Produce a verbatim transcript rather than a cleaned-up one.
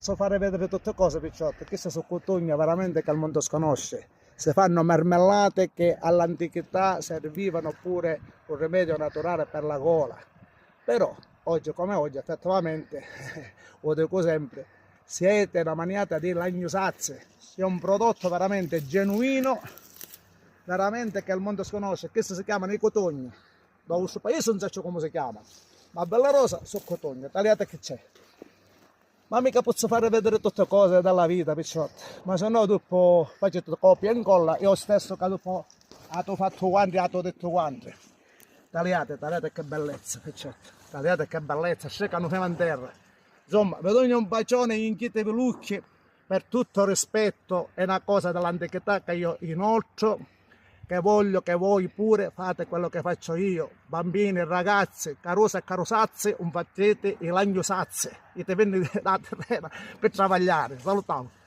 posso fare vedere tutte cose, picciotti. Queste sono cutugna veramente che il mondo sconosce. Si fanno marmellate che all'antichità servivano pure un rimedio naturale per la gola. Però, oggi come oggi, effettivamente, lo dico sempre, siete una maniata di lagnusazze. È un prodotto veramente genuino, veramente che il mondo sconosce. Questo si chiama i cutugni. Da vostru paese non saccio come si chiama, ma a Bella Rosa so cutugni, taliate che c'è. Ma mica pozzo fare vedere tutte cose della vita, picciotti. Ma se no dopo facete copia e incolla, io stesso che dopo atu fatto quanti, atu detto quanti. Taliate, taliate che bellezza, picciotti. Taliate che bellezza, scecano fino in terra. Insomma, vi dogno un bacione, inchitevi l'ucchi, per tutto rispetto, è una cosa dell'antichità che io inoltro, che voglio che voi pure fate quello che faccio io. Bambini, ragazzi, carusa e carusazzi, un fattiti i lagnusazzi, i te venni da terrena per travagliare. Salutiamo.